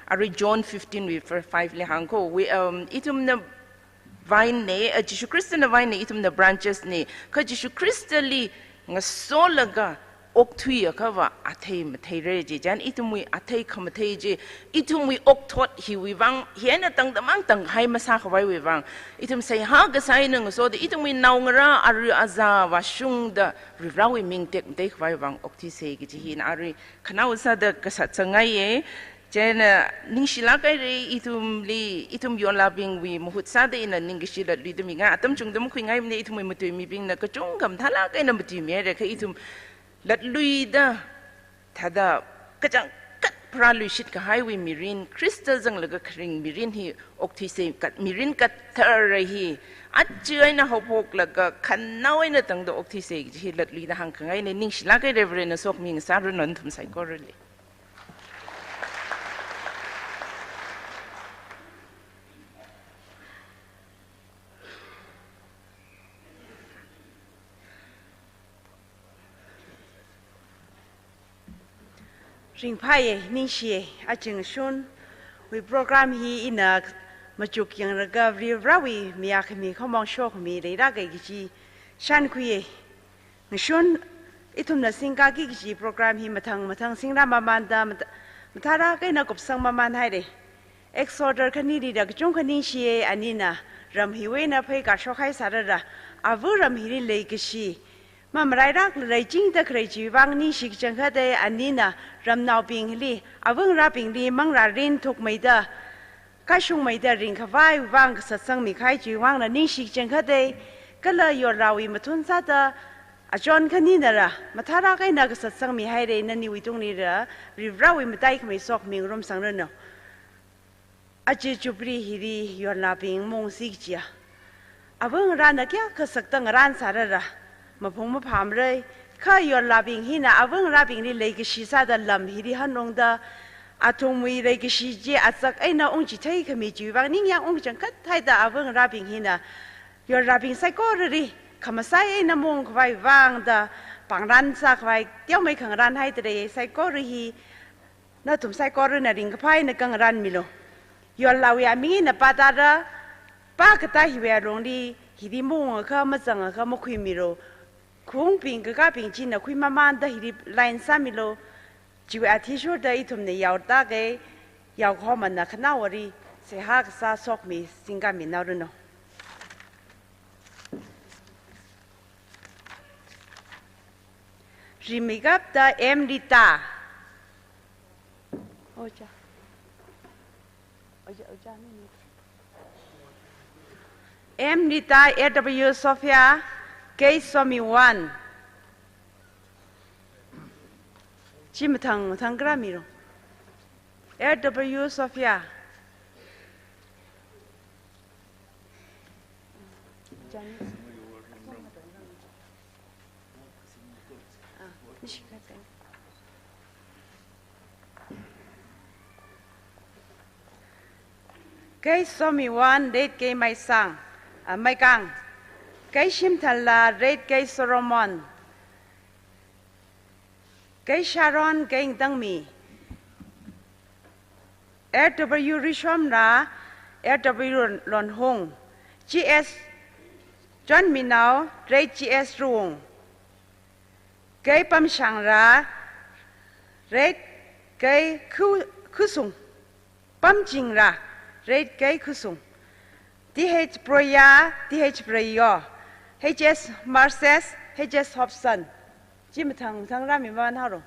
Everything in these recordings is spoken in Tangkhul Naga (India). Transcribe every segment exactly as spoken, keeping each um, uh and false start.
Arui John fifteen wui verse five li hāng ko, we, um, ithumna vine ne, uh, Jishu Khristana vine ne, ithumna branches ne, kha Jishu Khristali ngasolaga okthuiakhava athei matheira chi, chieina ithumwui athei khamathei chi, ithumwui okthot hiwui vang, hi eina tangdamang tanghai masākhavaiwui vang, ithum seihā kasā eina ngasoda ithumwui naongarā, aru azā vāshungda Varivarāwui ming tekmateikhavai vang okthuisa kaji hina arui khanaowa sāda kasat sāngaiya. Chieina ningshilāk haira, ithumli, ithum yonlābingwui mahut sāda ina ningkashi latluida mingai, atam chungda makhuingaimana, ithumwui matuimibingna kachungkha mathālāk eina matuimihaira, kha ithum latluida thāda kachangkhat pharāluishit kahaiwui mirin, Khrista zanglaga kharing mirin hi okthuisa, kat mirin kathara hi aja eina haophoklaga khanao eina tangda okthuisa kaji hi latluida hāngkhangaina, ningshilāk haira, Varena sokhami ngasāranu nathum saikorali. Ringphāya, ningshiya, aja ngashunwui program hi ina machuk yanglaga Varivarāwui mayākhami khamong shokhami leilāka kaji shānkhuiya. Ngashun ithumna singkaki kaji program hi mathang mathang singrā mamānda mat-, mathālāk eina kupsang mamānhaira. Exhorter khanili da kachungkha ningshiya, anina ram hiwui eina pheikashok haisālala, ava ram hili leikashi mamalailākla leichingda khalei chiwui vang ningshi kachangkhata, anina ramnaobingli, avangarābingli manglārin thukmeida, kashungmeida ringkhavaiwui vang kasat sangmikahai chiwui vangla ningshi kachangkhata, kala yonlāwui mathun sāda achon khaninala mathālāk eina kasat sangmihaira, naniwui tunglila Varivarāwui mataikhamei sokhami ngarumsangranu. Aja Jubilee hili yonlābing maungsi kajiya, avangarāna kayākha sakta ngarān sālala maphung maphāmara, kha yonlābing hina avangarābingli leikashi sāda lam hili hanungda, athumwui leikashi chi azak eina ungchitheikhami chiwui vang ningyāng ungkachangkhat haida avangarābing hina yonlābing saikorali khamasai eina maungkhavai vangda pāngran sākhavai teomeikha ngarānhaidalei. Saikora hi nathum saikorana ringkaphā eina khangarānmilu. Yonlāwui aming eina pātāda, pākatā hiwui alungli, hili maungakha mazangakha makhuimilu. Khaungbing kakābing china khuimamānda hili line sāmilu. Chiwui athishurda ithumna yaotaka, yaokahomana khanaowali seihā kasā sokhami singkami naoranu. Rimeikapta M Rita. Oja. Oja, oja ni. M Rita, A W Sophia, K Somi one. Chi mathang, mathang kharā milu. A W Sophia. K Somi one, late K Maisang, ah, Maikang. K Shimthanla, late K Solomon. K Sharon, K Ingtangmi. L W Rishomla, L W Lonhung. G S Chonminao, late G S Ruwung. K Pamshangla, late K Khu-, Khusung. Pamchingla, late K Khusung. T H Proya, T H Proyo. H S Marses, H S Hobson. Chi mathang mathang rāmi mamānhaolu.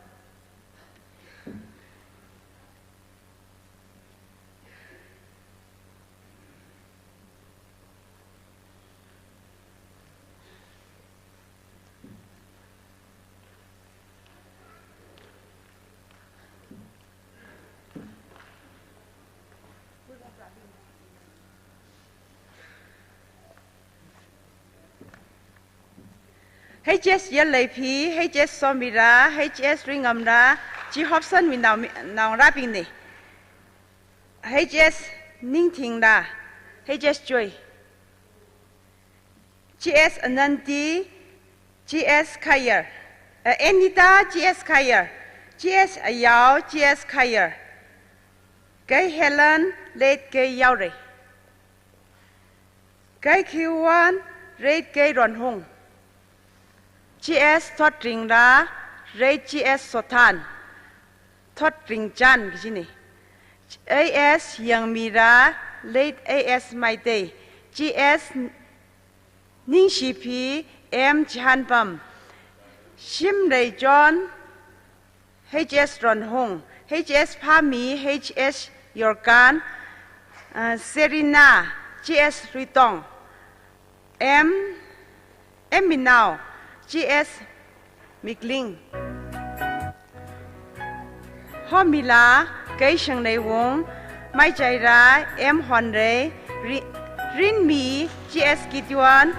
H S Yalleiphi, H S Somira, H S Ringamra, chi Hobsonwui nao, naongarābingna. H S Ningthingla, H S Joy, G S Ananti, G S Khayer, eh, Anita, G S Khayer, G S Ayao, G S Khayer, Kei Helen, late Kei Yaorei. Kei Khiwuwon, late Kei Ronhung. G S Thotringra, late G S Sothan. Thotringchan kajina. A S Yangmira, late A S Maitei. G S Ningshiphi, M Chihanpam. Shimrei John, H S Ronhung, H S Phami, H S Yorkan, uh, Serena, G S Ruitong, M, M Minao, G S Mikling. Homila, Kei Shangneiwung, Maichaira, M Honrei, Ri-, Rinmi, G S Gideon,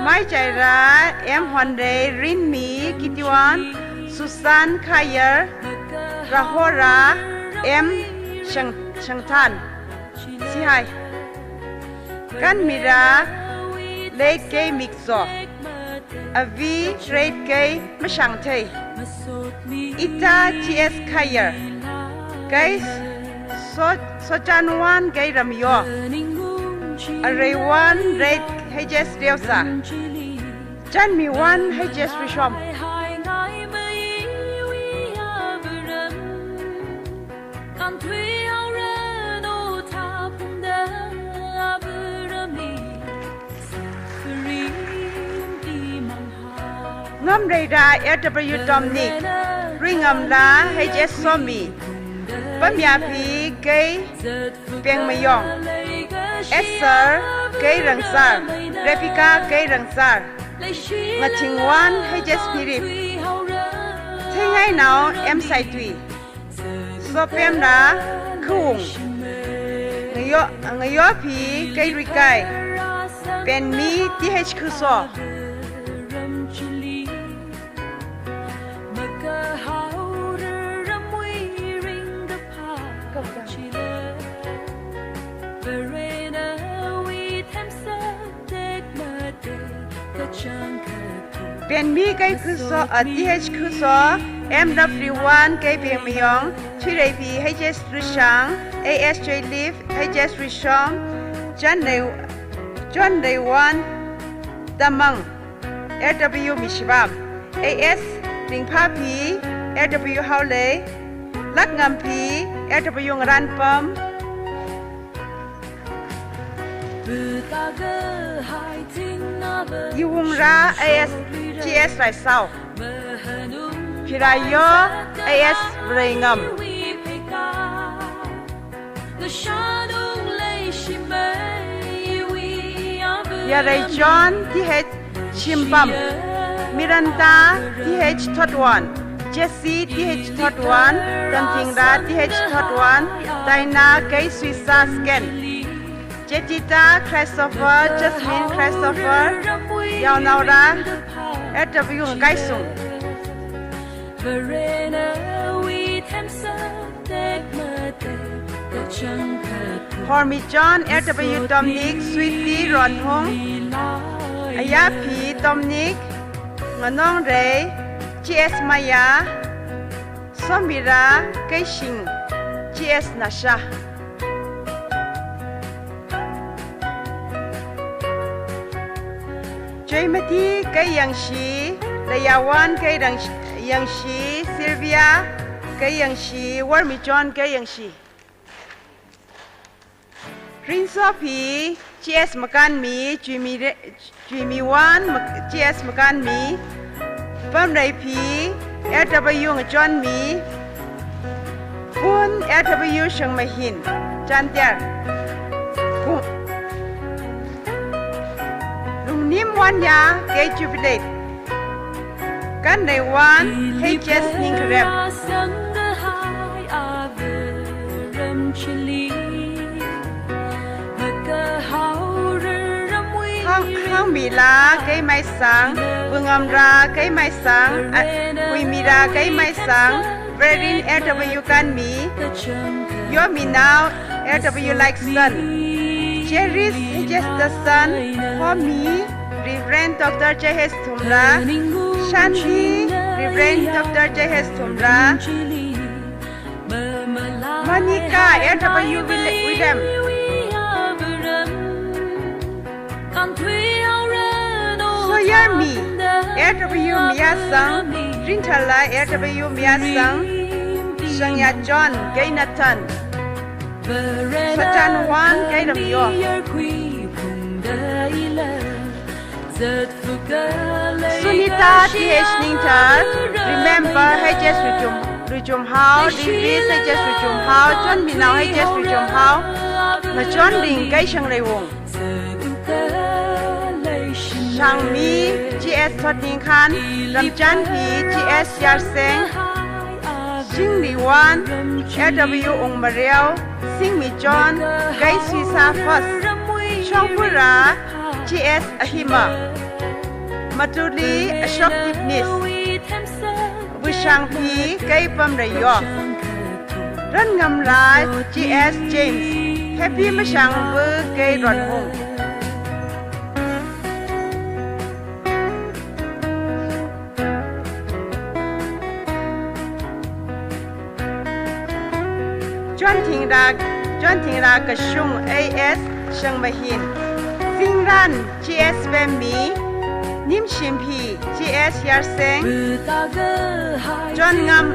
Maichaira, M Honrei, Rinmi, Gideon, Susan, Khayer, Rahora, M Shang-, Shangthan. Sihai. Kanmira, late Kei Mikzo. Avi, late Kei Mashangthei. Ita, G S Khayer. Kei So-, Sochanwuwon, Kei Ramyo. Areiwuwon, late H S Reosa. Chanmiwuwon, H S Rishom. Ngamreira, L W Dominic, Ringamla, H S Somi, Pamyaphi, Kei Pengmayong, Esther, Kei Rangzar, Rebecca, Kei Rangzar, Ngathingwuwon, H S Philip, Theingainao, M Saitui, Sopemra, Khuwung, Ngayo-, Ngayophi, Kei Ruikai, Penmi, T H Khuso. Penmi Kei Khuso, uh, T H Khuso, M W one Kei Pengmayong, Thuireiphi H S Rishang, A S Joylif, H S Rishom, Chonrei, Chonreiwuwon Tamang, L W Mishibam, A S Ringphaphi, L W Haolei, Lakngamphi, L W Ngaranpam, Iwungra, A S G S Raisao, Phirayo, A S Reingam, Yarei John, T H Shimpam, Miranda, T H Thotwuwon, Jesse, T H Thotwuwon, Tamthingra, T H Thotwuwon, Diana, Kei Suisa Sken, Jetita Christopher, Jasmine Christopher, Yaonaora, L W Ngakaisung. Hormi John, L W Dominic, Sweetie Ronhung, Ayaphi Dominic, Nganongrei, G S Maya, Somira, Keishing, G S Nasha. Joymati Kei Yangshi, Layawuwon Kei Rang-, Yangshi, Sylvia Kei Yangshi, Wormi John Kei Yangshi. Rinsopi, G S Makanmi, Chuimi Re-, Chuimiwuwon, Mak-, G S Makanmi, Pamreipi, L W Ngachonmi, Pun, L W Shangmahin, Chandel, Pu-, Lungnim Wanya, Kei Jubilate, Kanreiwuwon, H S Ningkharem. Hang-, Hangmila Kei Maisang, Bungamra Kei Maisang, a, Huimira Kei Maisang, Verin L W Kanmi, Yominao L W Likeston, Yeris H S Dasan, Homi, Reverend Doctor J H Thumra, Shanti, Reverend Doctor J H Thumra, Monica, L W William, Soyarmi, L W Mayasang, Rinthala, L W Mayasang, Shangya John, Kei Nathan, Satan Wan, Kei Ramyo, Sunita T H Ningthar, remember H S Rujum, Rujum Hao, Davis H S Rujum Hao, Chonminao H S Rujum Hao, Machonring Kei Shangreiwung, Shangmi G S Thotningkhan, Ramchanpi G S Yarseng, Singriwan, L W Ungmareo, Singmi John, Kei Suisa First, Shongpura, G S Ahima, Matuli Ashok Tipnis, Vushangpi Kei Pamrayo, Ranngamra G S James, Happy Mashangvu Kei Ronhung. Chon Thingra, Chon Thingra Kashung A S Shangmahin, Singran G S Pemmi, Nimshimphi G S Yarseng, Chon Ngam,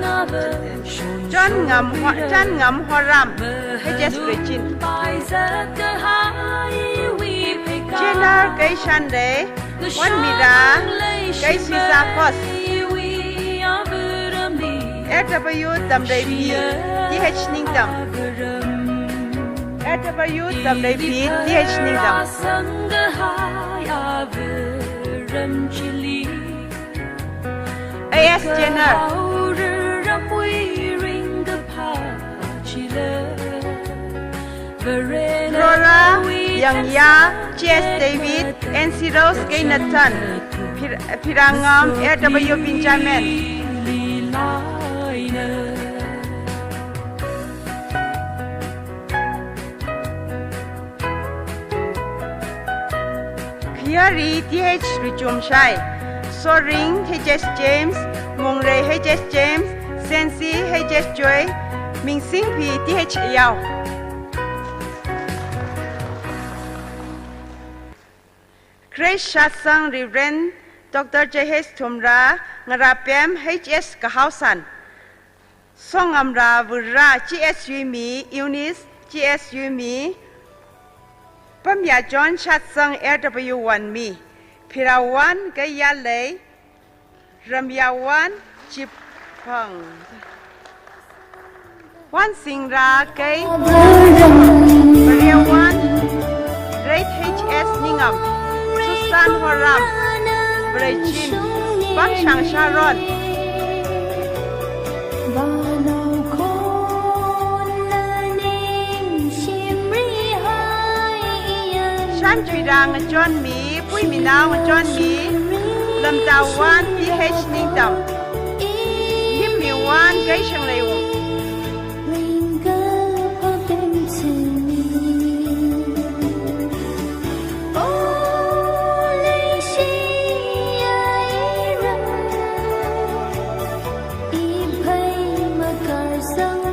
Chon Ngam Ho-, Chon Ngam Horam, H S Prechin, Jenar Kei Shanrei, Wanmira, Kei Suisa First, L W Tamreipi, T H Ningtam, L W Tamreipi, T H Ningtam, A S Jenner, Flora Yangya, G S David, N C Rose, Kei Nathan, Phir-, Phirangam, L W Benjamin, Khayari T H Rujumshai, Soring H S James, Mongrei H S James, Sensi H S Joy, Mingsingpi T H Ayao, Grace Shatsang, Reverend Doctor J H Thumra, Ngarapem H S Kahaosan, Songamra Vura G S Yuimi, Eunice G S Yuimi, Pamya John Shatsang L W Wanmi, Phirawan Kei Yalei, Ramyawan Chipang, Wansingra Kei, Mariawan, Great H S Ningam, Susan Horam, Brechin, Pangshang Sharon, Shanchuira Ngachonmi, Puiminao Ngachonmi, Lamtawan T H Ningtam, Himmiwan Kei Shangleiwung.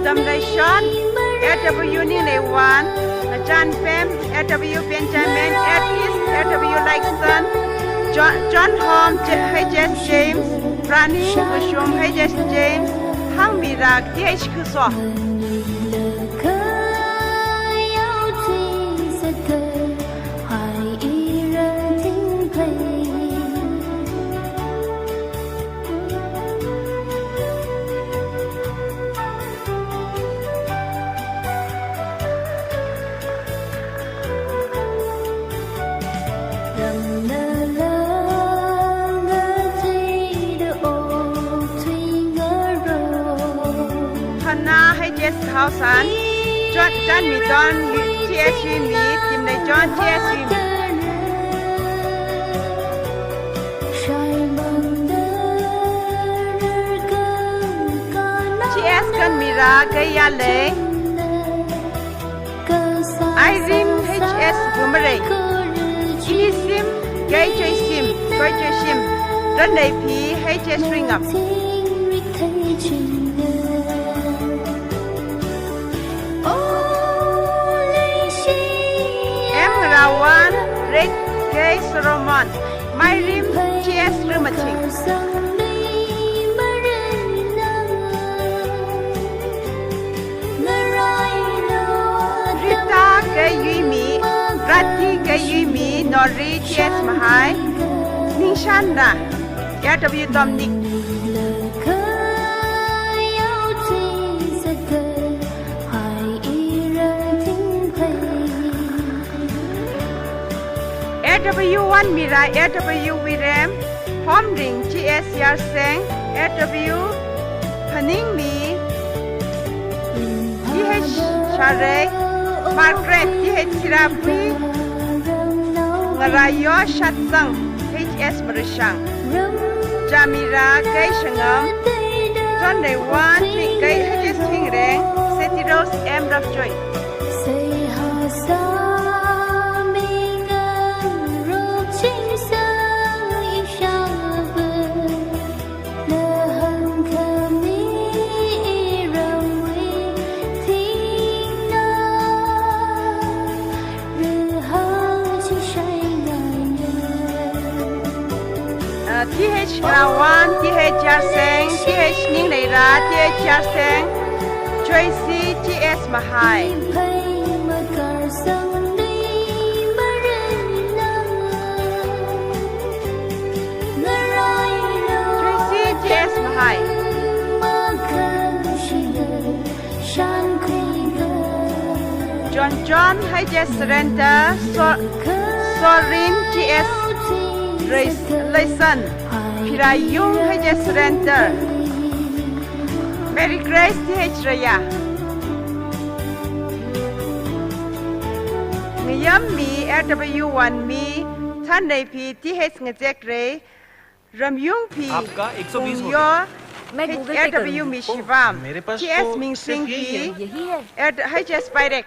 Tamleishon, L W Ningleiwan, Ngachanpem, L W Benjamin, L S, L W Laikson, John, John Hom, J-, H S James, Rani Kushum, H S James, Hangmirak, T H Khuso. Hana H S Kahaosan, John, John Miton, T S Yuimi, Timlei John, T S Yuimi. G S Kanmira, Kei Yalei. Irene H S Bumarei. Ini Sim, Kei Joysim, Kei Joysim. Ranei Phi, H S Ringam. M Rawan, Red Kei Solomon. Mairim, G S Rimathing. Rita Kei Yuimi, Rati Kei Yuimi, Nori G S Mahai, Ningshan Na, R W Dominic. R W One Mira, R W Wirem, Homring G S Yarseng, R W Phaningmi, T H Sharei, Margaret T H Sirapui, Ngarayo Shatsang H S Marishang, Jamira Kei Shangam, John Rewan Kei H S Thingreng, Seti Rose M Rapjoy. Uh, T H Rawan, T H Yarseng, T H Ningleira, T H Yarseng, Joyce G S Mahai. Tracy G S Mahai. John John H S Surrender, So-, Sorin G S Res-, Leison, Phirayung H S Surrender, Mary Grace T H Raya. Ngayammi R W One Mi, Thanreiphi T H Ngazekrei, Ramyungphi, आपका एक सौ बीस हो गया। Pungyo, मैं Google Pe R W करूँगी। Mishivam, ओह, मेरे पास T S तो सिर्फ यही है। Mingsingphi, यही है। H S Pairek.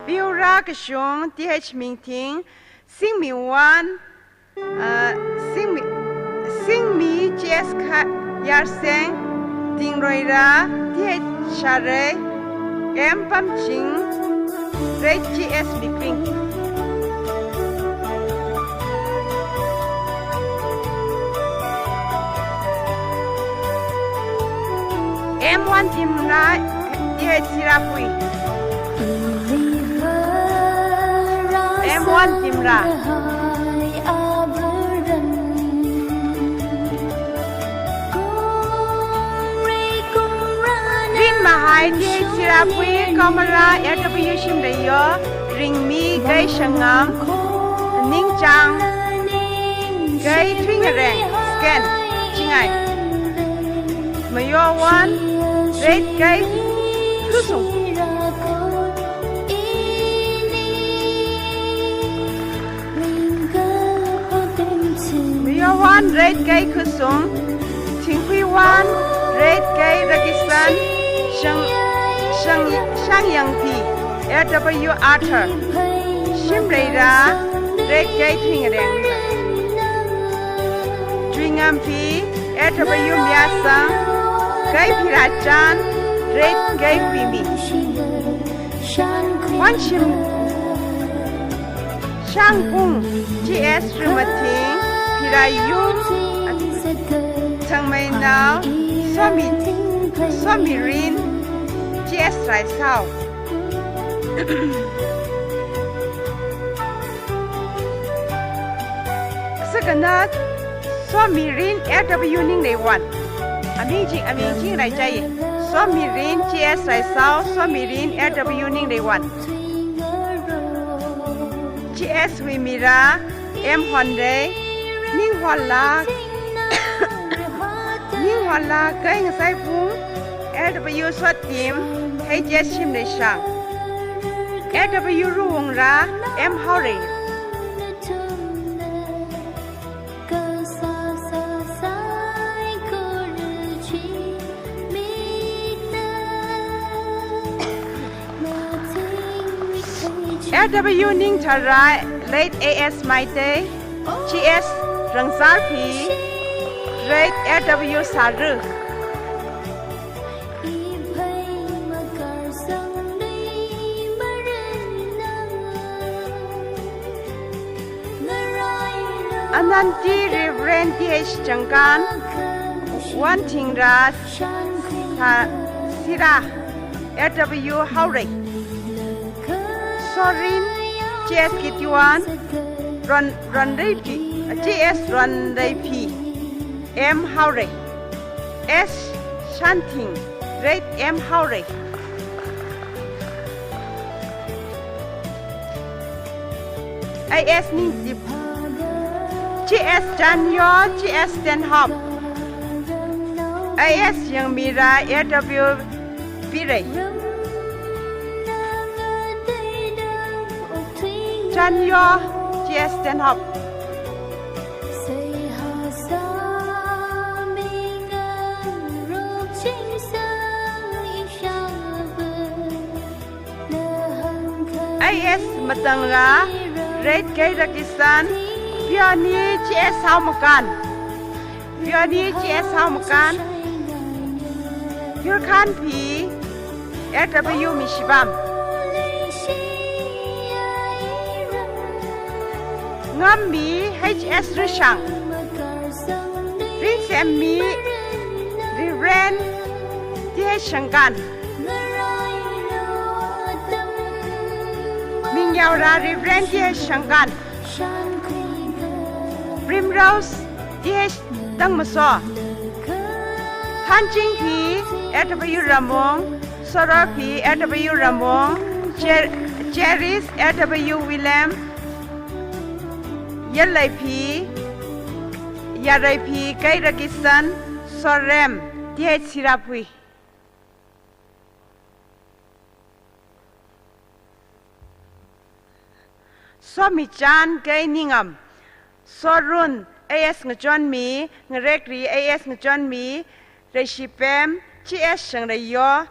Biura Kashung, T H Mingthing, Singmiwan, uh, Singmi, Singmi G S Kha-, Yarseng, Tingroira, T H Sharei, M Pamching, Red G S Mikring. M One Timra, T H Sirapui. M One Timra. Rin Mahai, T H Sirapui, Kamara, R W Shimreyo, Ringmi, Kei Shangam, Ningchang, Kei Thuingareng, Scan, Chingai. Mayowan, Red Kei Khusung. Mayowan Red Kei Khusung, Thingkhuiwan Red Kei Rakisan, Shang, Shang, Shangyangphi, R W Arthur, Shimreira Red Kei Thuingareng, Chuingamphi, R W Myasang, Kei Phirachan, Red Kei Pimi. Wanshim Shangkung, G S Rimathing, Phirayung, Thangmeinao, Somi, Somirin, G S Raisao. Sakana Somirin R W Ningleiwan. Aming ching, aming ching laichai. Somirin G S Raisao, Somirin R W Ningleiwan. G S Huimira, M Honrei, Ninghola, Ninghola Kei Ngasaipung, R W Sottim, H S Shimleishang, R W Ruwungra, M Haorei. R W Ningthara, late A S Maitei, G S Rangzarphi, late R W Saru. Ananti Reverend T H Changkan, Wanthingra Sa-, Sira, R W Haorei. Sorin, G S Kituan, Ron-, Ronreiphi, G S Ronreiphi, M Haorei, S Shanthing, Red M Haorei, I S Ningtip, G S Chanyo, G S Tenhop, I S Yangmira, R W Pirei. Chanyo, G S Tenhop. I S Matangra, Red Gaira Kisan, Peony G S Haomakan. Peony G S Haomakan, Yurkhanphi, R W Mishibam, Ngammi H S Rishang, Rinsemmi Reverend T H Shangkan, Mingyaora Reverend T H Shangkan, Primrose T H Tangmaso, Thanchingphi R W Ramong, Soraphi R W Ramong, Cher-, Cheris R W William, Yaleiphi, Yareiphi Gaira Kisan, Sorem T H Siraphui. Somichan K Ningam, Sorun A S Ngachonmi, Ngarekri A S Ngachonmi, Reishipem G S Shangreiyo,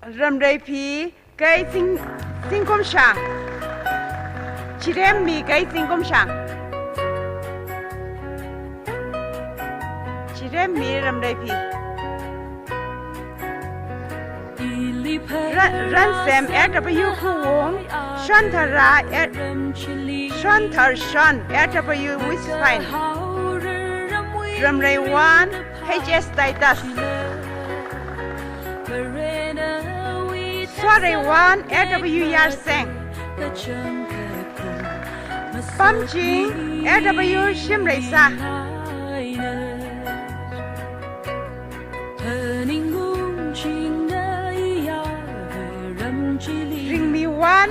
Ramreiphi K Zing-, Zingkumshang, Chiremmi K Zingkumshang, Chiremmi Ramreiphi. Ra-, Ransem R W Khuwung, Shonthara R-, Shonthar Shon R W Wisfine, Ramreiwan H S Titus, Soreiwan R W Yarseng, Pamching R W Shimreisa, Ringmiwan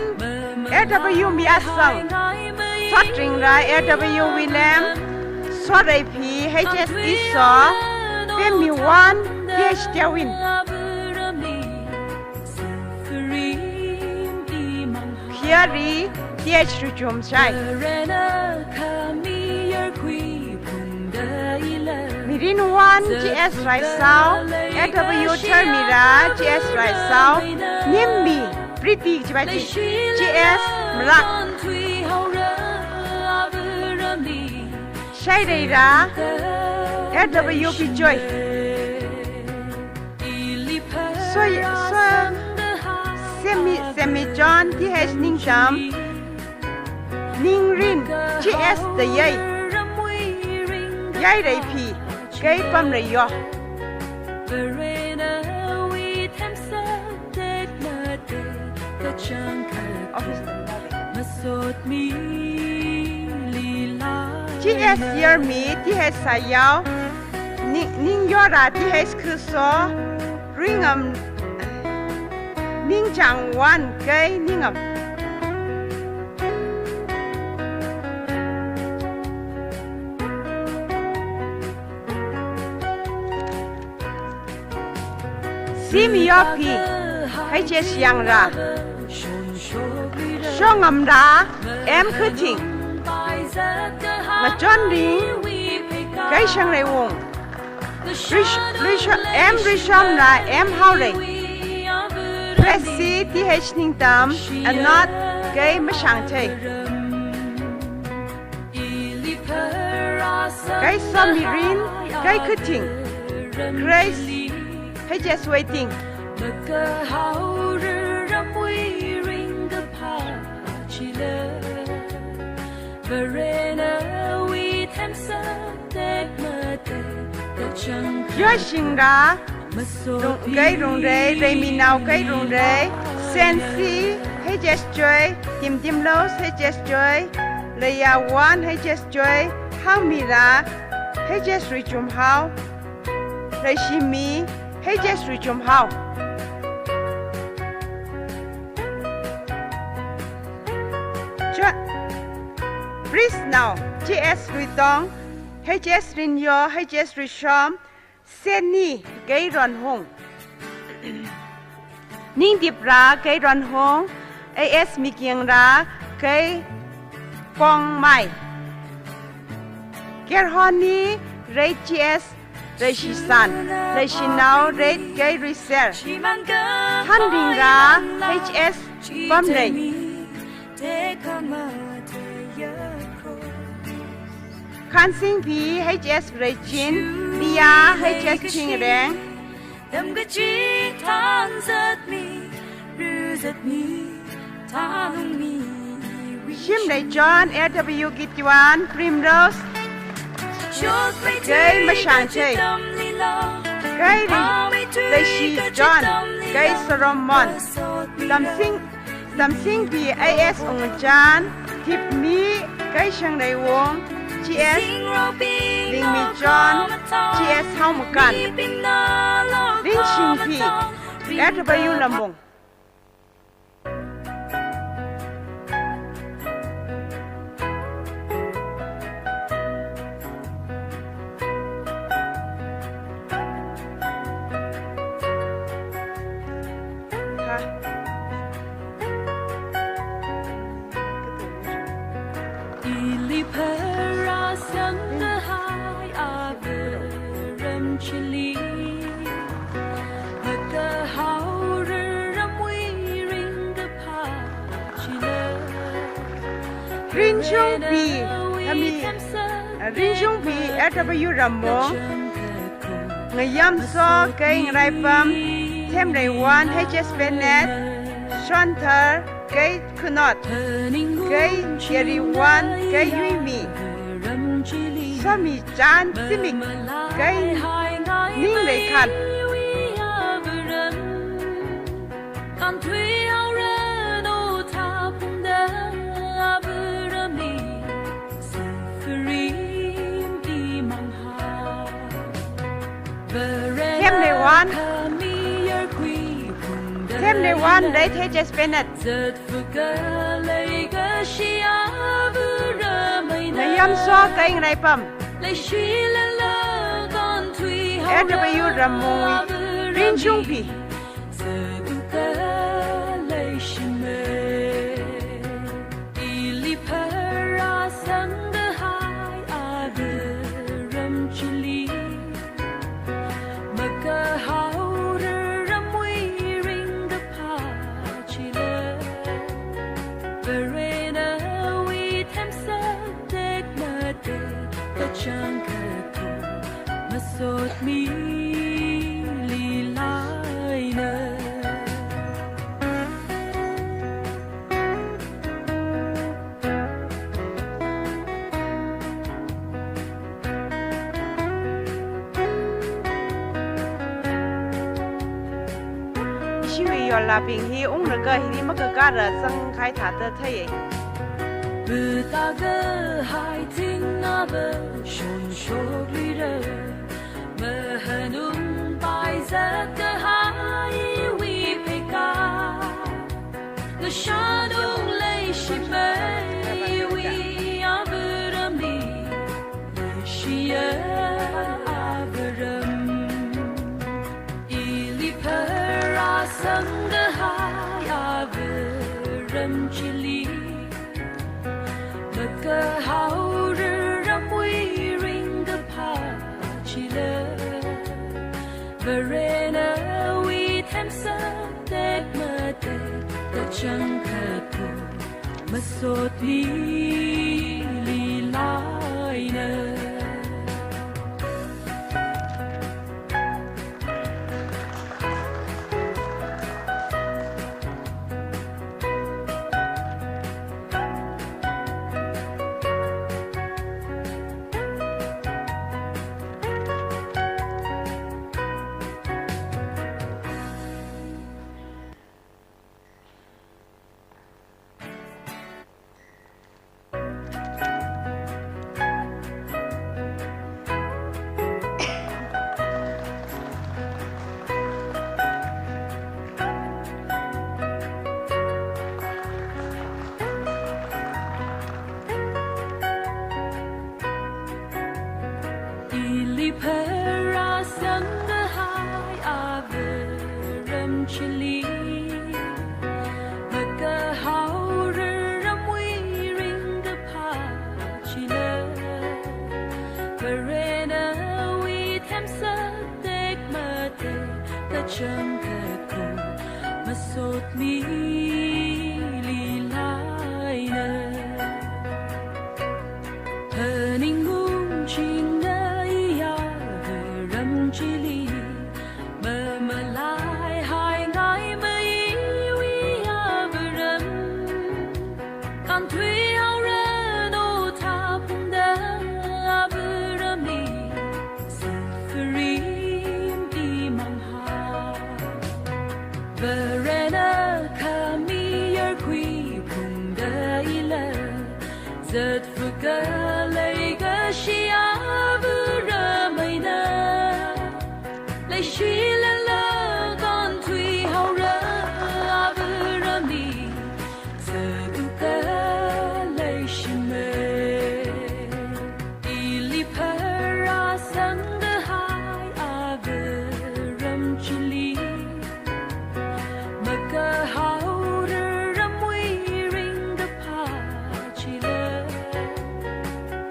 R W Miasang, Sotringra R W William, Soreiphi H S Iso, Pemmiwan T H Tiawin, Phiari T H Ruchumshai, Mirinwan G S Raisao, R W Tharmira G S Raisao, Nimmi Pretty Chibachi G S Mrak, Shaireira R W Pichoi, Soi-, Soi-, Semi-, Semichon T H Ningcham, Ningrin G S Dayai, Yaireiphi K Pamreiyo. G S Yermi T H Sayao, Ning-, Ningyora T H Khuso, Ringam, Ningchangwan K Ningam. Simiyopi, H S Yangra, Shongamra, M Khuthing, Ngachonring, K Shangreiwung, Rish-, Rish-, M Rishomra, M Haorei, C T H Ningtam, Anot, kei Mashangthei. Kei Somirin, kei Khating. Grace, H S Waiting. Joy Shingra, Rung-, kei Rungrei, Reiminao kei Rungrei, Sensi, H S Joy, Timtimlos, H S Joy, Leiyawan, H S Joy, Hangmira, H S Ruichumhao, Reishimi, H S Ruichumhao. Jo-, Prisnao, G S Ruitong, H S Rinyo, H S Ruishom, Seni, kei Ronhung. Ningdipra, kei Ronhung, A S Mikingra, kei Pongmai. Kerhoni, Rei G S, Reishisan, Reishinao, Rei kei Ruiser. Hanringra, H S Pamlei. Khansingpi, H S Reichin, Lia, H S Chingreng. Shimlei John, R W Gitwan, Primrose, kei Mashangthei, kei Ri-, Leishi John, kei Solomon, Tamsing, Tamsingpi A S Ungchan, Tipmi, kei Shangleiwung, G S Lingmi John, G S Haumakan, Ringshingpi, R W Lambung. Rinshungpi, kami, Rinshungpi, R W Rammo, Ngayamso, kei Ngaraipam, Themreiwan, H S Bennett, Shonthar, kei Khunot, kei Yariwan, kei Yuimi, Somichan Zimik, kei Ningreikhan. Themreiwan. Themreiwan, Rei H S Bennett. Ngayamso, kei Ngaraipam. R W Rammo, Rinshungpi. Ishiwui yollabing hi unglaga hili makakara zangkahai thāda theiya. Changkhat kho masot mili laina. Ili pharāsangkahai avaram chili, makahaora ramwui ringkaphā chila, Varena awui themsak tekmatei kachangkhat kho masot mili laina. Phaningungchingda iya avaram chili, mamalaihaingai maiwui avaram. Kānthuihaora no thaphungda avaramli, sākharim imang ha. Varena khami yarkhui phungda ila, zatphuka leikashi avaram eina, leishilala kānthuihaora avaramli, zatkhuka leishimei. Ili pharāsangkahai avaram chili, makahaora ramwui ringkaphā chila,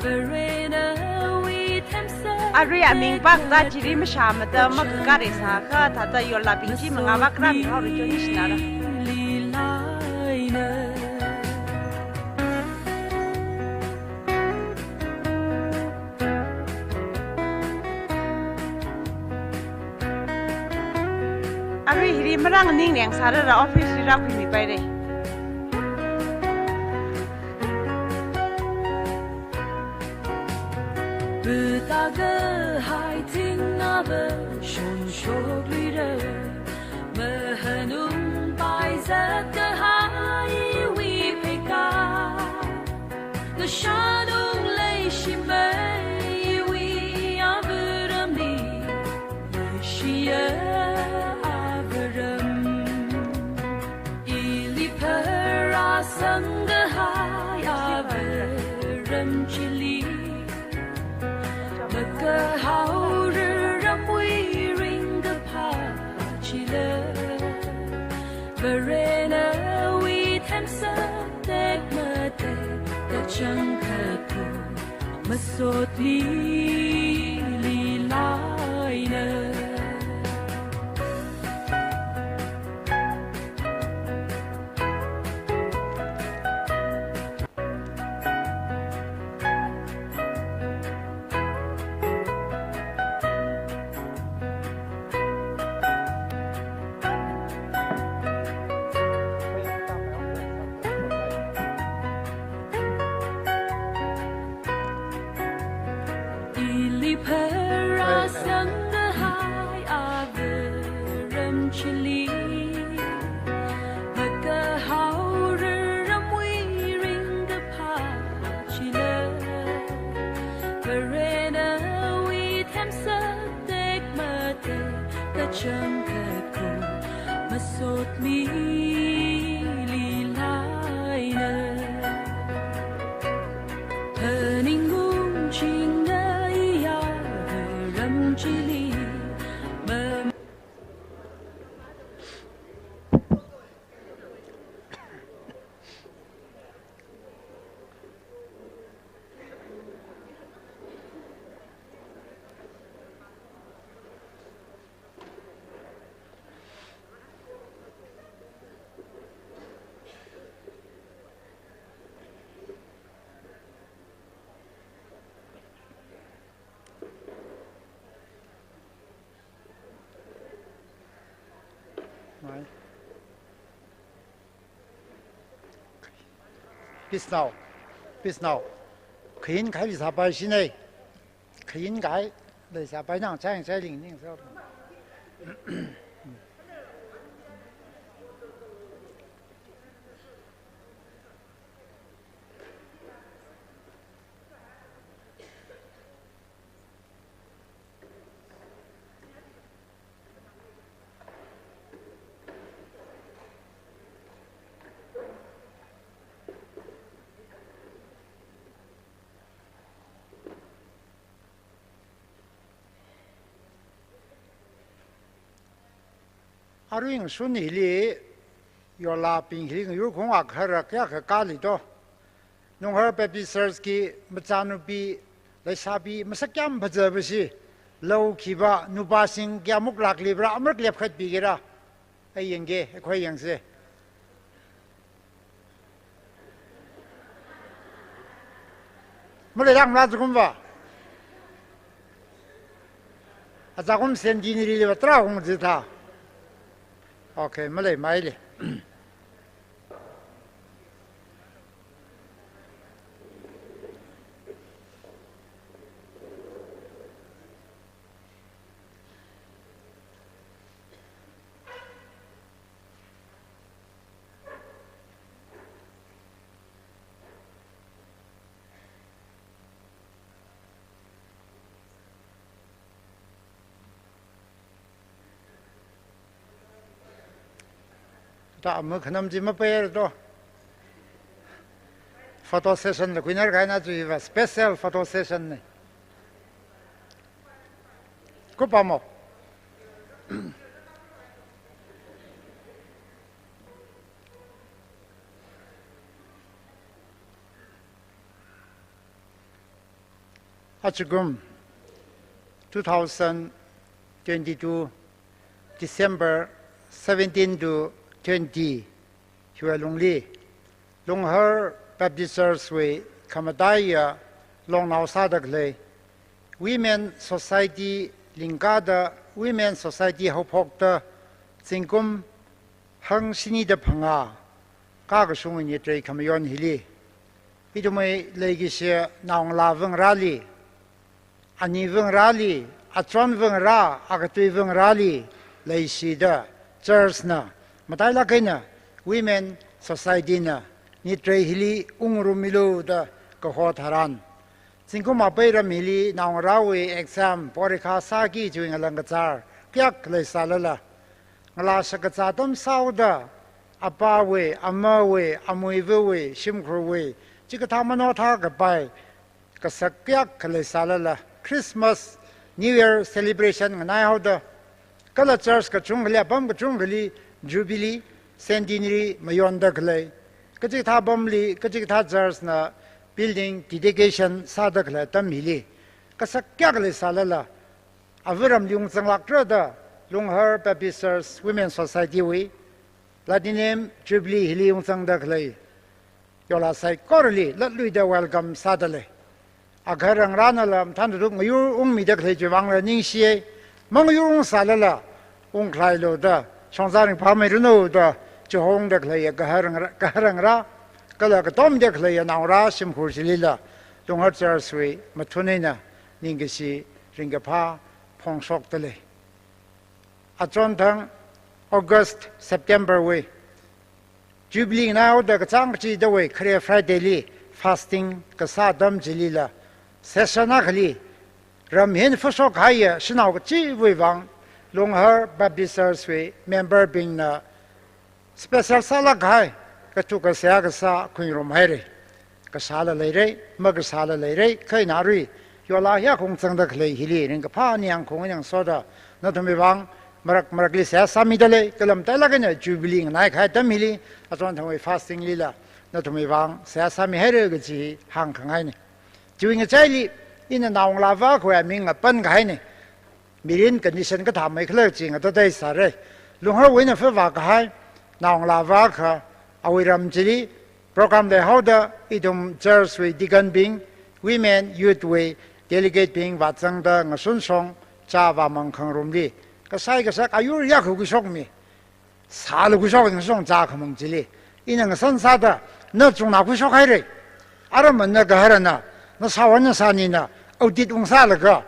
Varena awui themsak. Arui aming pākta chili mashāmada makakare sākha thāda yola bing chi mangā vak rāmihaora, chonishina ra. Arui hili marānganing lengsāra, office li rākhuimipaira. Putaka hai thingna va shonshokluira, mahanungpai zatkahaiwui pheikar, ngashanung leishimeiwui avaramli, leishiya avaram. Ili pharāsangkahai avaram chili, makahaora ramwui ringkaphā chila, Varena awui themsak tekmatei kachangkhat kho masot mili laina. Ili pharāsangkahai avaram chili, makahaora ramwui ringkaphā chila, Varena awui themsak tekmatei kachangkhat kho masot mili laina. Phaningungchingda iya avaram chili, ma- Ngai. Peace now. Peace now. Khayin kahai sāpai shinei. Khayin kahai leisāpai nang chang chai ling ning so. Arui ngashun hili, yolabing hili ngayur khaung akha rākya kha kali to. Nunghar Baptist Church ki machanupee, leisābing, masakyam phazābing shi, lau khiva, nupāsing kayāmuk lāklibra, amarklep khat bigera. Ai yangge, ai khoi yangse. Maleilākmara zingkumva. Azakum centenary liva tarā hung zitha. Okay, maleimei le. Ta ama khanam chi mapai to. Photo session la kuinar kaina chiva special photo session ne. Kupamo. Achikum, two thousand twenty-two, December seventeen to twenty, hiwui alungli, Lunghar Baptist Church wui khamataiya longnao sāda khalei, Women Society lingkada, Women Society haophokta, zingkum hangshini da phangā, kakashung ini trei khamayon hili, ithumwui leikashi naongalāva ngarāli, aniva ngarāli, achonva ngarā, akatuiva ngarāli leishida, church na, matailāk eina Women Society na, ini trei hili ungrummilu da kaho tharan, zingkum apai ram hili naongarāwui exam, porikha sāki chiwui ngalang kachar kayākha leisālala, ngalā shakazā atam sāhaoda, apāwui, amawui, amuivawui, shimkhurwui, chikathā manothā kapai, kasak kayākha leisālala, Christmas, New Year celebration nganaihaoda, kala church kachungkhali, apam kachungkhali, Jubilee, Centenary mayonda khalei, kachikathā apamli, kachikathā church na building dedication sāda khalei atam hili, kasak kayākha leisālala, avaramli ungzanglākra da, Lunghar Baptist Church Women Society wui Platinum Jubilee hili ungzangda khalei yola saikorali latluida welcome sāda lei. Agahar ngarānala mathān tutup ngayur ungmida khalei chiwui vangla ningshiya, mangayur ungsālala ungkhalailu da, shongza ringphāmeiranu da, chihongda khalei gahar ngarā, gahar ngarā, kala katomda khalei naongarā shimkhur chilila, Lunghar Church wui mathun eina ningkashi ringkaphā phongshokda lei. Achonthang August, September wui Jubilee nganaihaoda kachāng kachidawui khare Friday li fasting kasā atam chilila, session akhali ramhin phashok kahaiya shanao kachiwui vang Lunghar Baptist Church wui member bingna special sālāk kahai, kathu kaseihā kasā khuingarum haira. Kasāla leira, makasāla leira, kha ina arui yola hiyākha ungzangda khalei hili ringkaphā ningyāng khaung ningyāng soda, nathumwui vang marak marakli seihā sāmida lei, kala matailāk eina Jubilee nganai kahai atam hili, achonthangwui fasting lila, nathumwui vang seihā sāmihaira kaji hāngkhangaina. Chiwui ngachaili, ina naongalāva akhawui aming ngapan kahaina. Mirin condition kathāmeikhala chi ngatatei sāra. Lungharwui eina phāvā kahai naongalāva akha, awui ram chili program leihaoda ithum church wui deacon bing, women, youth wui delegate bing vāzangda ngashun shong chāvāmang khangarumli, kasai kasak ayur yākhuikashokmi. sāla khuishok, ngasong chā khamang chili. Ina ngasan sāda, na chungna khuishok haira. Aram na gaharana, na sāwan na sānina, audit ungsālaga,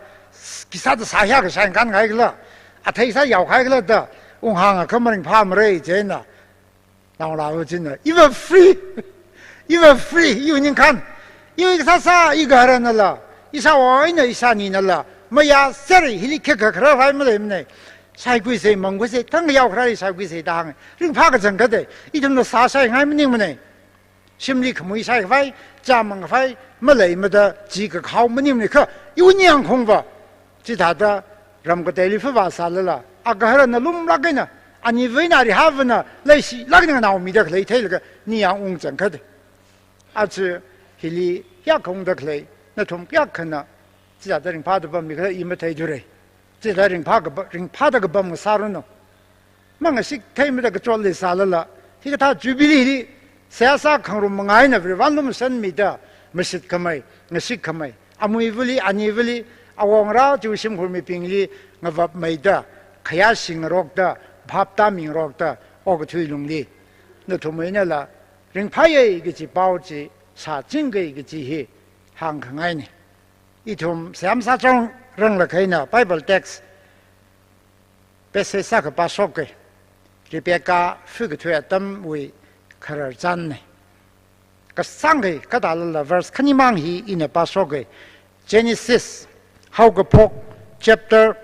khisāda sāya kashān kan ngaikhala, athei sā yao kaikhala da, unghāngakha maringphāmara chieina. Naongalāva china, iva free, iva free, iva ningkhan, iva kasā sā, i gaharanala, i sāwan na, i sāninala, mayāsera, hili khikha kharā rai maleimana. Saikhuisa, mangkhuisa, thang yao kharā saikhuisa da hānga. Ringphā kachangkhatta, ithumna sāsai ngai maningmana. Shimli khamui saikhavai, chāmang khavai, maleimada chi kakhao maningmana kha, iwui ningyāng khongva. Chithāda, ram kateili phava sālala, agaharana lumlāk eina, aniva eina arihāvana, leishilāk eina naomida khalei theilaga, ningyāng ungchangkhatta. Aja hili kayākha ungda khalei, nathum kayākhana, chithāda ringphāda pammi khala i matheithura. Chithāda ringphā kapa-, ringphāda kapam ngasāranu. Mangashik theimada kachot leisālala, hikathā Jubilee li, seihā sākhangarum manga eina Varivarāli lumashanmida, mashitkhamei, ngashitkhamei, amuivali, anivali, awongarā chiwui shimkhur mibingli, ngavapmeida, khayāshi ngarokta, phap tāmi ngarokta, okathui lungli, nathum einala, ringphāya kaji pao chi, sāchinga kaji hi, hāngkhangaina. Ithum seihā sāchongrang lāk eina Bible text passage sākha pāshoka. Rebecca phuikathui atamwui khararchanna. Kasāngkha kathālala verse khanimang hi ina pāshoka. Genesis, Haokaphok, chapter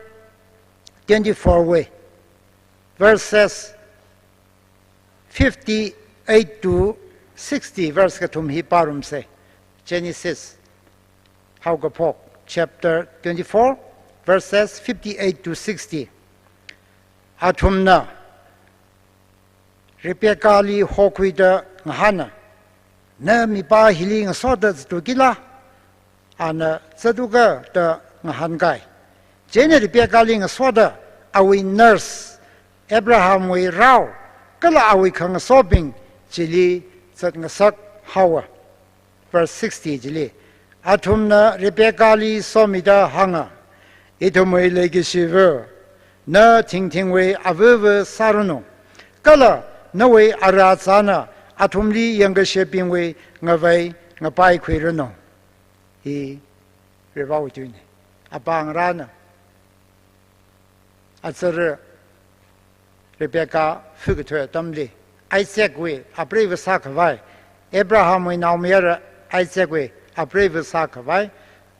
twenty-four wui, verses fifty-eight to sixty, verse kathum hi pārumsa. Genesis, Haokaphok, chapter twenty-four, verses fifty-eight to sixty. Athumna Rebecca li hokhuida ngahāna, na mipā hili ngasoda zatu kila? Ana zatuka da ngahānkai. Chieina Rebecca li ngasoda awui nurse, Abrahamwui rao, kala awui khangasobing chili zatngasak haowa. Verse sixty chili, athumna Rebecca li somida hānga, ithumwui leikashiva, na thingthingwui avava sāranu, kala nawui ara zāna athumli yangkashebingwui ngavei ngapai khuiranu. Hi Varivarāwui tuina. Apāngarāna, azara Rebecca phuikathui atamli, Isaacwui apreiva sākhavai, Abrahamwui naomayara Isaacwui apreiva sākhavai,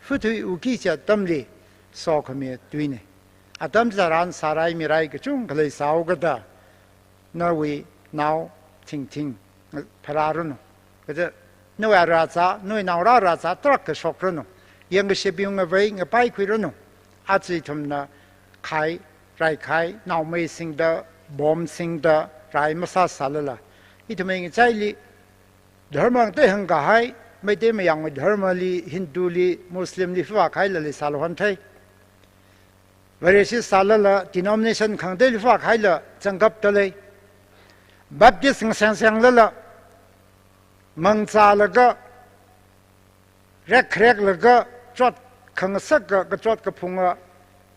phuithuiuki kaji atamli sokhami tuina. Atam tharan sārai mirai kachungkha leisāhaokada, nawui nao thingthing pharāranu. Kaja nawui ara zā, nawui naongarā ara zā tarākha shokranu. Yangkashebing ngavei ngapai khuiranu. Aja ithumna khai, raikhai, naomei singda, pom singda, rai masāsālala, ithumwui ngachaili dharma tei hāngkahai, Meitei Mayangwui dharmali, Hinduli, Muslimli phava kahaila leisālu honthei. Vareshi sālala denomination khangateili phava kahaila zangkapta lei. Baptist ngasengsenglala, mangzālaga, rekkhareklaga, chot khangasaka, kachot kaphunga,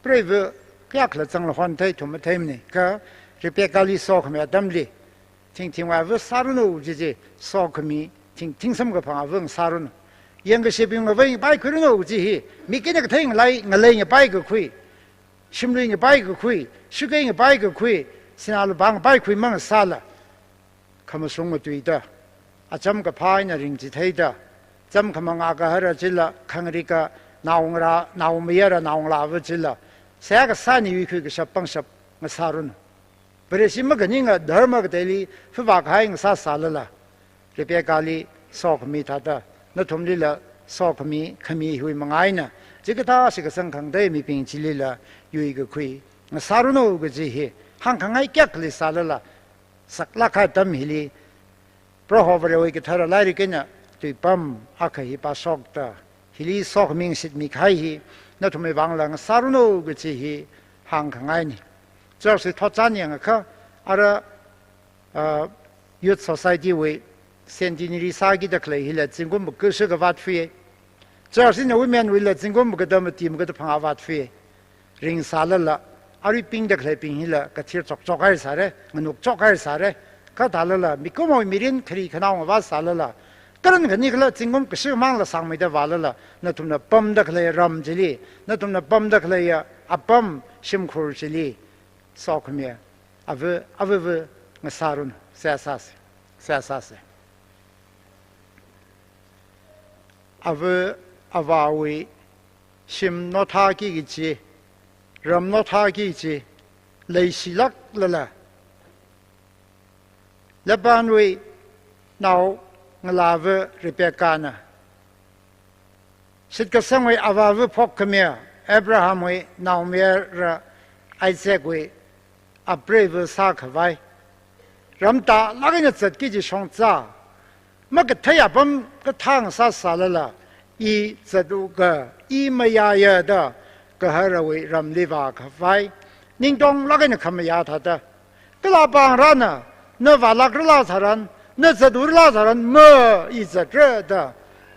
preiva kayākhala zanglu honthei ithum matheimana. Kha Rebecca li sokhami atamli, thingthingwui ava sāranu kaji chi, sokhami thingthing samkaphang ava ngasāranu. Yangkashebing ngavei ngapai khuiranu kaji hi, mik eina kathei ngalei, ngalei ngapai kakhui, shimlui ngapai kakhui, shakei ngapai kakhui, sinā lupā ngapai khui mangasāla, khamashung matuida, acham kaphā eina ringchitheida, cham khamanga gahara chila, khangarika naongarā, naomayara naongalāva chila, seihā kasā eina yuikhui kashap pangshap ngasāranu. Vareshi makaninga dharma kateili phava kahai ngasāsālala, Rebecca li sokhami thāda, nathumlila sokhami, khami hiwui manga eina, chikathā shitkasang khangatei mibing chilila yuikakhui ngasāranu kaji hi, hāngkhangai kayākha leisālala, saklāk kahai atam hili, Proho Varewui kathara lairik eina tuipam akha hi pāshokta, hili sokhami shitmikahai hi, nathumwui vangla ngasāranu kaji hi hāngkhangaina. Church wui thotchan yangakha, ara, ah, Youth Society wui centenary sākida khalei hila zingkum makashiga vātfui. Church eina women wuila zingkum makada mati makada phangā vātfui. Ringsālala, Arui pingda khaleibing hila kathir chokchok haisāra, nganuk chok haisāra. Kathālala, mikumowui mirin khari khanao ngavā sālala, karan khani khala zingkum kashi mangla sāngmeida vālala, nathumna pamda khalei ram chili, nathumna pamda khaleiya apam shimkhur chili, sokhami ava, avava ngasāranu, seihā sāsa, seihā sāsa. Ava avāwui shim nothāki kachi, ram nothāki kachi leishilāklala, Labanwui naongalāva Rebekahna shitkasangwui avāva phokkhamiya Abrahamwui naomayara Isaacwui apreiva sākhavai, ramtālāk eina zatki kaji shongza, makathei apam kathā ngasā sālala, i zatu ka, i mayāya da, Gaharawui ramli vākhavai, ningtonglāk eina khamayā thāda, kala apāngrana, na vālākrala tharan, na zatrala tharan, ma i zatra da,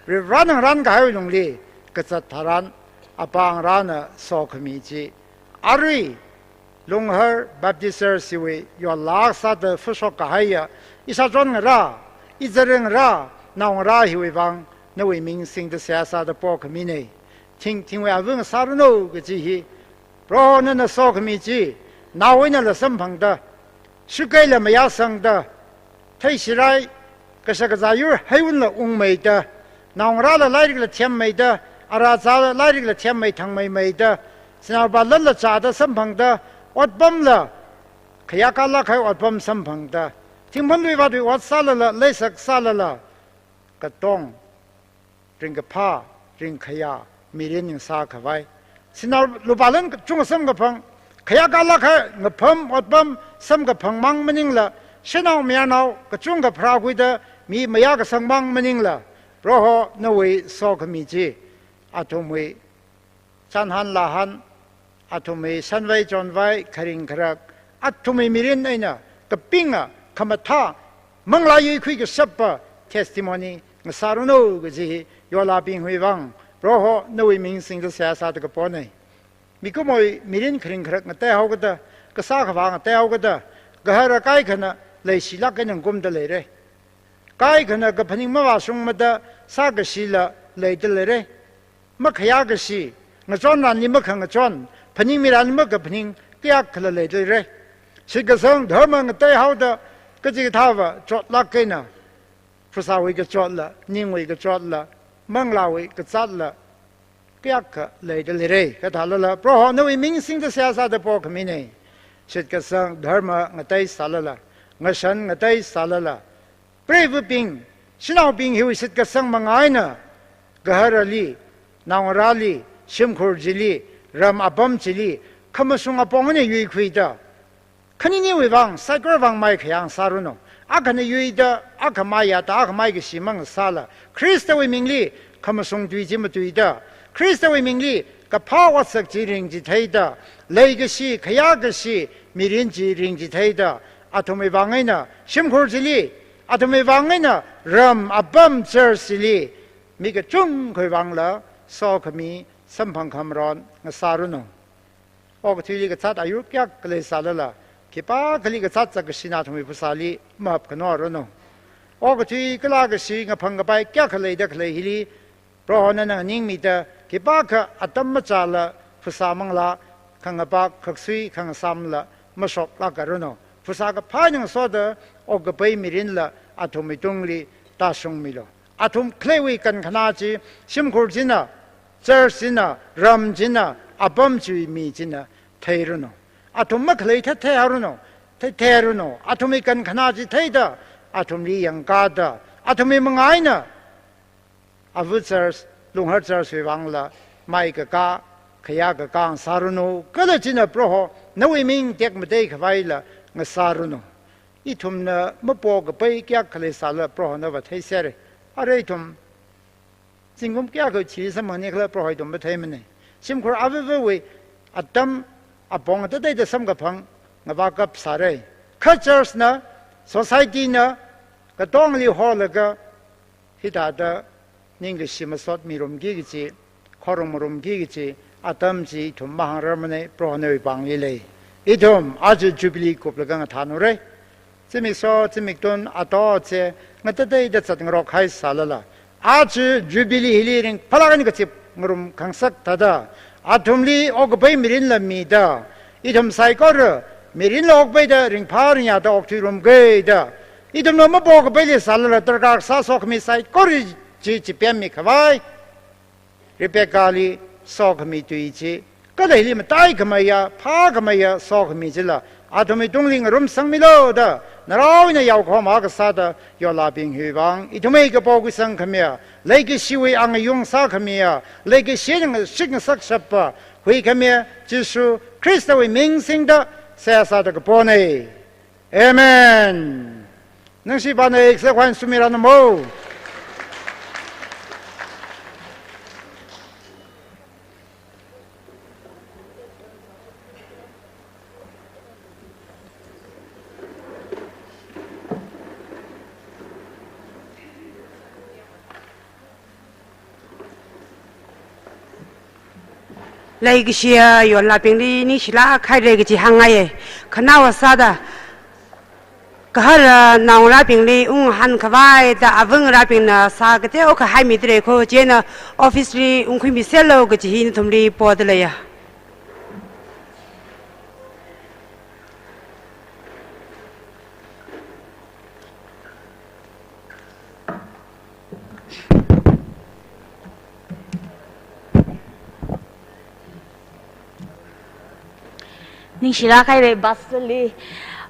Varivarana ngarānkahaiwui lungli kazat tharan, apāngrana sokhami chi arui Lunghar Baptist Church hiwui yollāk sāda phashok kahaiya, ishāchon ngarā, izat ngarā, naongarā hiwui vang nawui ming singda seihā sāda pokhamina. Thingthingwui ava ngasāranu kaji hi, Proho nana sokhami chi, naowui einala samphangda, shukeila mayāsangda, theishirai, kashak kazā yur heiwunla ungmeida, naongarāla lairikla themmeida, arāzāla lairikla themmei thangmeimeida, sinā lupā lanla chāda samphangda, otpamla khayākalāk kahai otpam samphangda, thingphanlui vātwui ot sālala, leisak sālala, katong, ringkaphā, ringkhayā mirin ngasākhavai, sinā lupā lan kachungkha samkaphang, khayākalāk kahai ngapham otpam samkaphang mang maningla, shanao mayarnao kachungkha pharākhuida mi mayākasang mang maningla, Proho nawui sokhami chi athumwui chānhān lāhān, athumwui shanvai chonvai, kharing kharak, athumwui mirin eina kapinga khamathā manglā yuikhui kashapa testimony ngasāranu kaji hi yollābingwui vang Proho nawui ming singda seihā sāda kapona. Mikumowui mirin kharing kharak ngateihaokida, kasā khavā ngateihaokida, Gahara kaikhana leishilāk eina ngumda leira. Kaikhana kaphaning mavāshungmada sākashila leida leira. Makhayākashi, ngachonranli makhangachon, phaningmiranli makaphaning kayākhala leida leira. Shitkasang dharma ngateihaoda kachikathāva chotlāk eina, phasāwui kachotla, ningwui kachotla, manglāwui kazatla, kayākha leida leira. Kathālala, Proho nawui ming singda seihā sāda pokhamina. Shitkasang dharma ngatei sālala, ngashan ngatei sālala, preivabing, shanaobing hiwui shitkasang manga eina, Gaharali, naongarāli, shimkhur chili, ram apam chili, khamashung apong eina yuikhuida, khaniniwui vang, saikora vang maikhayā ngasāranu. Akhana yuida, akha maiyāda, akha maikashi mang sāla, Khristawui mingli khamashung tui chi matuida, Khristawui mingli kaphā otsak chi ringchitheida, leikashi, khayākashi mirin chi ringchitheida, athumwui vang eina shimkhur chili, athumwui vang eina ram apam church chili, mi kachungkhawui vangla sokhami samphang khamaron ngasāranu. Okathuili kazat ayur kayākha leisālala, khipākhali kazat zatkashina athumwui phasāli mahapkhanoranu. Okathui kala kashi ngaphang kapai kayākha leida khalei hili, Proho nana nganingmida, khipākha atam machāla phasā manglā, khangapak, khaksui, khangasamla mashoklākaranu. Phasā kaphā eina ngasoda, okkapai mirinla athumwui tungli tāshungmilu. Athum khaleiwui kankhanā chi, shimkhur china, church china, ram china, apam chiwui mi china theiranu. Athum makhalei thei theihaoranu, thei theihaoranu. Athumwui kankhanā chi theida, athumli yangkāda, athumwui manga eina ava church, Lunghar church wui vangla maikakā, khayākakā ngasāranu. Kala china Proho nawui ming tekmatei khavaila ngasāranu. Ithumna mapokapai kayākha leisālala Proho nava theiserra. Arui ithum zingkum kayākha chili samphangni khala Proho ithum matheimana. Shimkhur avāvawui atam apong tateida samkaphang ngavākap sāra. Kha church na, society na, katongli holaga, hithāda ningkashi masot mirumki kachi, khorumrumki kachi atam chi ithum mahāngrarmana, Proho nawui pāngli lei. Ithum aja Jubilee kuplaga ngathānura. Zimiksho, zimiktun, ato aze, ngatateida zatngarok haisālala, aja Jubilee hili ringphālāk eina kazip ngarum khangasak thāda, athumli okkapai mirinla mida, ithum saikora mirinla okpaida ringphā ringyāda okthuirumga da, ithumna mapokapaili sālala darkar sā sokhami saikora chi chipemmi khavai, Rebecca li sokhami tui chi, kala hili mataikhameiya, phākhameiya sokhami chila athumwui tungli ngarumsangmilu da, narao eina yaokhoma kasāda yorlābing hiwui vang, ithumwui kapo khuisangkhamiya, leikashiwui angayung sākhamiya, leikashi eina ngashit ngasakshapa huikhamiya Jishu Khristawui ming singda seihā sāda kapona. Amen. Ningshibana ekse khwan sumira namo. Leikashiya yorlābingli ningshilāk haira kaji hāngngaiya. Khanaowa sāda, kahara naongarābingli unghan khavai da avāngarābingna sā kateokha haimidalei kho, chieina office li ungkhuimiserlu kaji hi nathumli poda leiya. Ningshilāk haira Pastor li,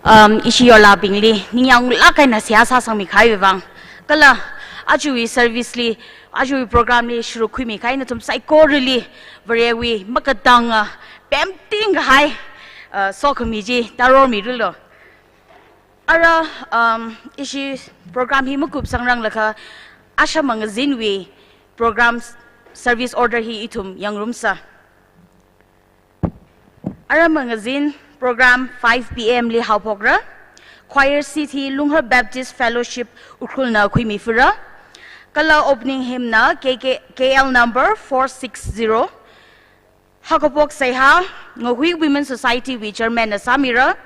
um, ishi yorlābingli ningyānglāk eina seihā sāsangmi kahaiwui vang. Kala ajawui service li, ajawui program li sharuk khuimi kahai nathum saikorali Varewui makatanga, pemting kahai, uh, sokhami chi tarormilu. Ara, um, ishi program hi makupsangranglakha, asha mangazinwui program service order hi ithum yangrumsa. Ara mangazin program five P M li haophokra. Choir seat hi Lunghar Baptist Fellowship Ukhrulna khuimifira. Kala opening hymn na K K, K L number four six zero. Haokaphok seihā Ngahui Women Society wui chairman na sāmira.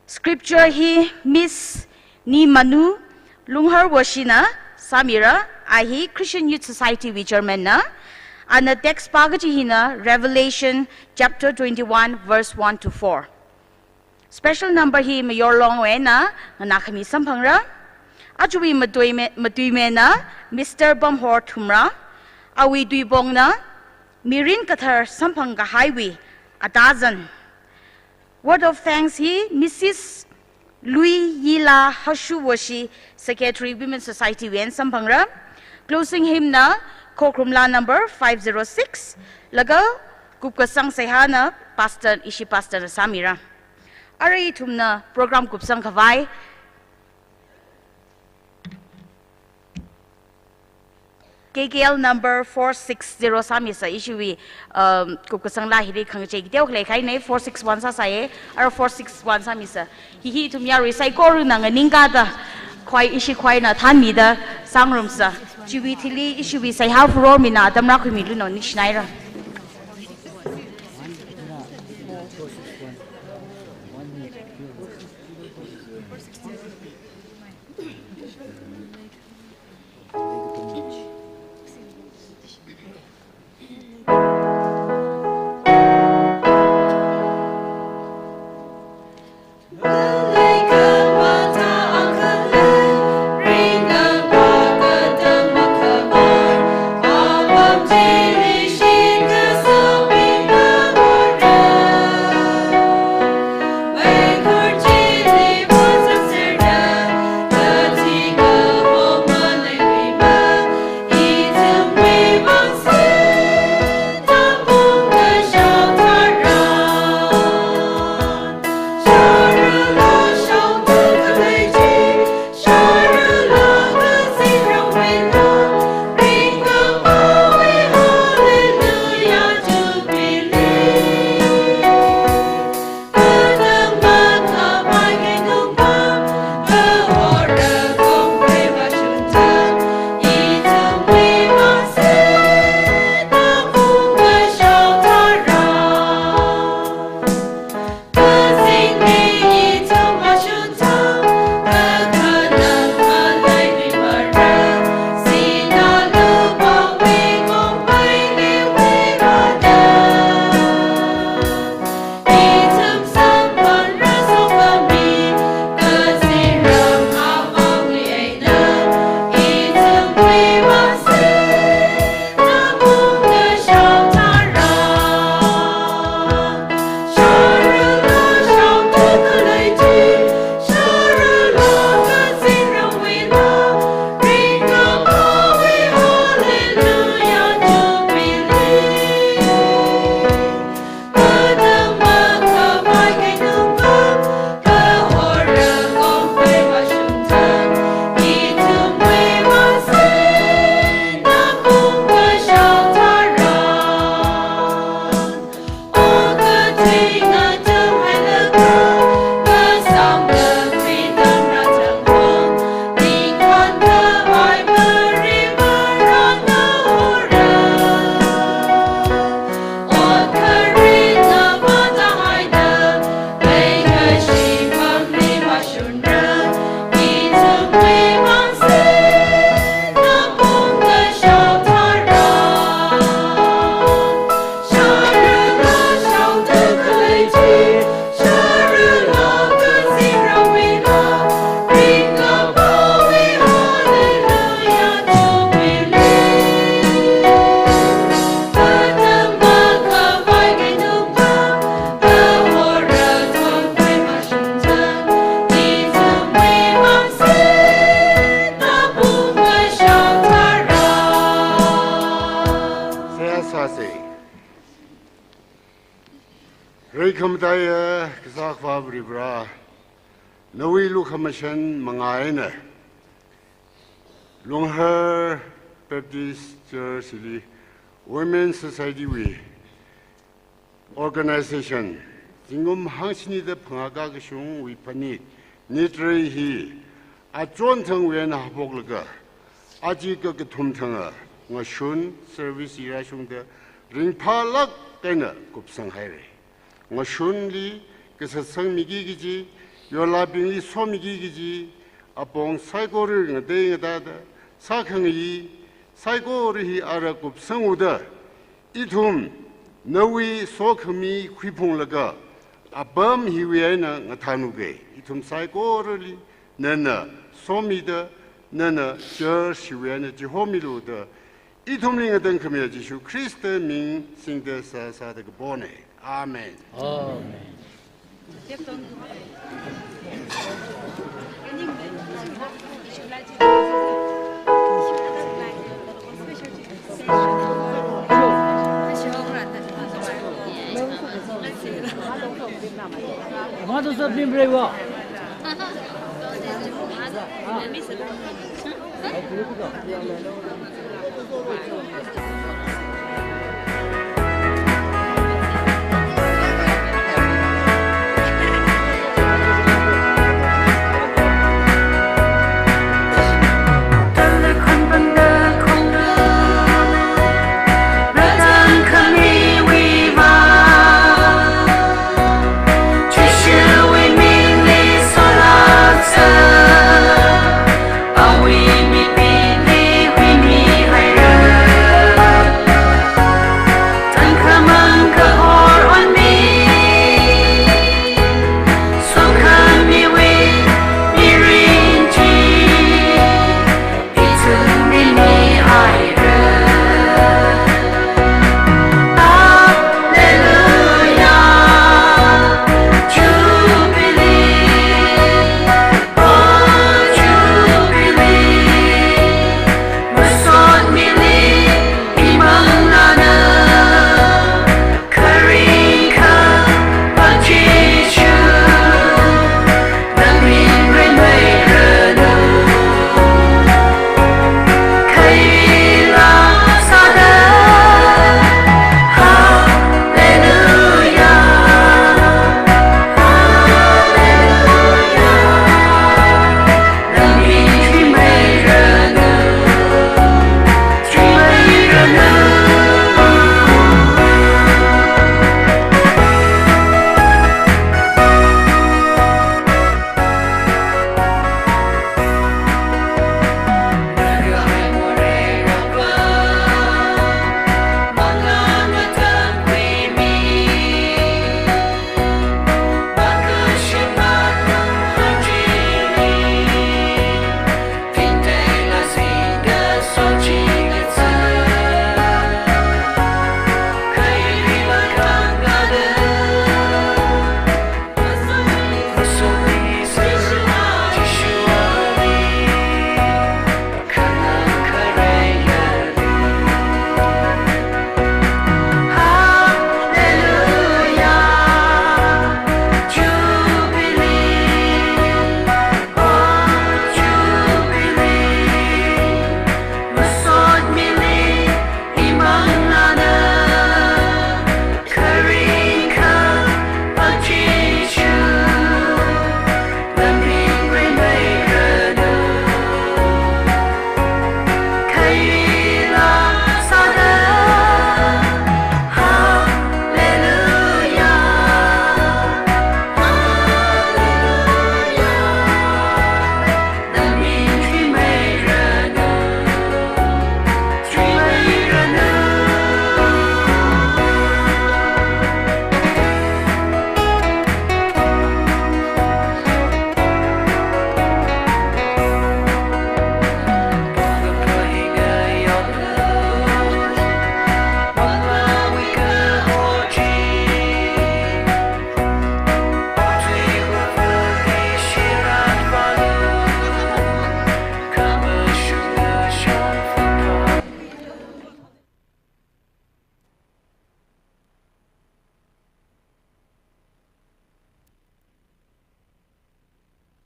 Scripture hi Miss Ni Manu Lunghar Washina sāmira, a hi Christian Youth Society wui chairman na. Ana text pā kaji hina Revelation chapter twenty-one verse one to four. Special number hi Mayorlongwui eina nganākhami samphangra. Ajawui matuime-, matuimei na Mister Bamhor Thumra. Awui tuipong na Mirin Kathar samphang kahaiwui atazan. Word of thanks hi Missus Lui Yila Hashu Washi, Secretary Women Society wui eina samphangra. Closing hymn na Khokrum Laa number five zero six, laga kupkasang seihā na pastor, ishi pastor na sāmira. Ara ithumna program kupsang khavai K K L number four six zero sāmisa, ishiwui, um, kupkasang laa hili khangachei kateokha leikahaina, four six one sāsāya, ara four six one sāmisa. Hi hi ithum yarui saikorana nganingkāda, khwai ishi khwaina thanmida sāngarumsa. Chiwui thili ishiwui seihā Varewui mingna atam rākhuimilu no, ningshinaira. Pamdaya Kasā Akhava Varivara, nawui lukhamashan manga eina Lunghar Baptist Church li Women Society wui organization, zingkum hangshini da phangā kakashungwui phanit, nitrei hi achon thangwui eina haophoklaga, aja kakathum thanga ngashun service hi rāshungda ringphālāk eina kupsang haira. Ngashunli kasatsangmiki kaji, yonlābingli somiki kaji, apong saikora ngateingatada sākhangayi saikora hi ara kupsanguda, ithum nawui sokhami khuiphunglaga apam hiwui eina ngathānuka. Ithum saikorali nana somida, nana church hiwui eina chihomilu da, ithumli ngatangkhamiya Jishu Khrista ming singda sāsāda kapona. Amen. Amen.